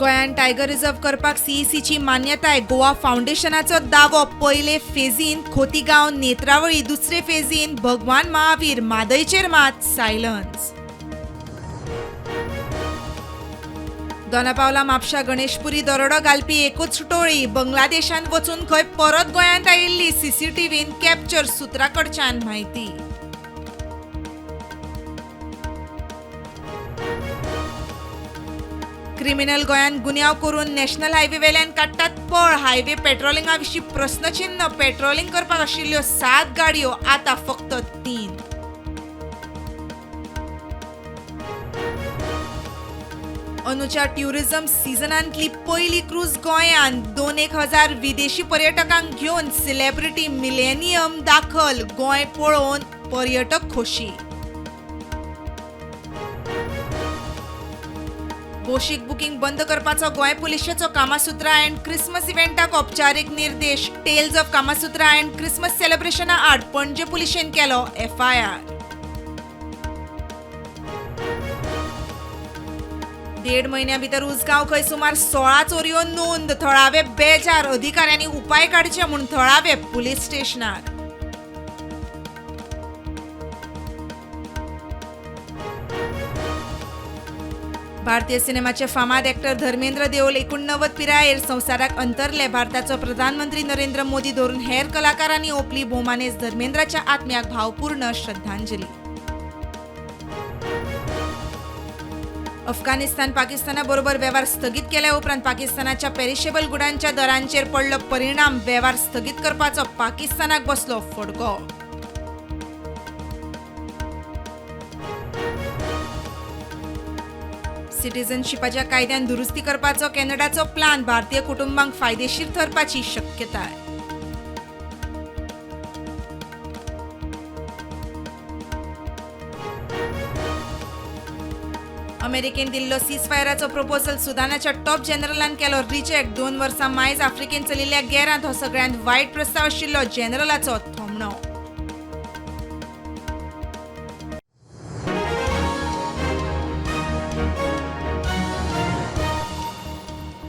गोंयांत tiger reserve करपाक सीईसीची मान्यताय. गोवा फावंडेशनाचो दावो. पयले फेजीन खोतीगांव नेत्रावळी, दुसरे फेजीन भगवान महावीर, म्हादयचेर मात सायलन्स. दोनापावला म्हापशा गणेशपुरी दरोडो घालपी एकूच टोळी बांगलादेशांत वचून खंय परत गोंयांत आयिल्ली. सीसीटीव्हीन कॅप्चर, सुत्रा कडच्यान म्हायती. क्रिमिनल गोंयांत गुन्यांव करून नॅशनल हायवे वेल्यान काडटात पळ. हायवे पेट्रोलिंगा विशीं प्रस्नचिन्ह. पेट्रोलिंग करपाक आशिल्ल्यो 7 गाडयो आतां फक्त 3. अंदूच्या ट्युरिझम सिजनांतली पयली क्रूज गोंयांत. 2,000 विदेशी पर्यटकांक घेवन सेलेब्रिटी मिलेनियम दाखल. गोंय पळोवन पर्यटक खोशी. भौशीक बुकींग बंद करपाचो गोंय पुलिशेचो कामासुत्रा अँड क्रिसमस इव्हेंटाक औपचारीक निर्देश. Tales of Kamasutra and Christmas सेलिब्रेशना आड पणजे पुलिशेन केलो एफआयआर. 1.5 म्हयन्या भितर उसगांव खंय सुमार 16 चोरयो नोंद. थळावे बेजार. अधिकाऱ्यांनी उपाय काडचे म्हूण थळावे पुलीस स्टेशनार. भारतीय सिनेमाचे फामाद एक्टर धर्मेंद्र देओल 89 पिरायेर संवसाराक अंतरले. भारताचो प्रधानमंत्री नरेंद्र मोदी धरून हेर कलाकारांनी ओंपली भोवमानेस्त धर्मेंद्राच्या आत्म्याक भावपूर्ण श्रद्धांजली. अफगाणिस्तान पाकिस्ताना बरोबर वेव्हार स्थगीत केल्या उपरांत पाकिस्तानाच्या पेरिशेबल गुडांच्या दरांचेर पडलो परिणाम. वेव्हार स्थगीत करपाचो पाकिस्तानाक बसलो फडको. सिटीझनशिपाच्या कायद्यान दुरुस्ती करपाचो कॅनडाचो प्लान भारतीय कुटुंबांक फायदेशीर ठरपाची शक्यताय. अमेरिकेन दिल्लो सीजफायराचो प्रपोजल सुदानाच्या टॉप जनरलान केलो रिजेक्ट. 2 वर्सां मायज आफ्रिकेन चलिल्ल्या गेरांत हो सगळ्यांत वायट प्रस्ताव आशिल्लो जनरलाचो थोमणो.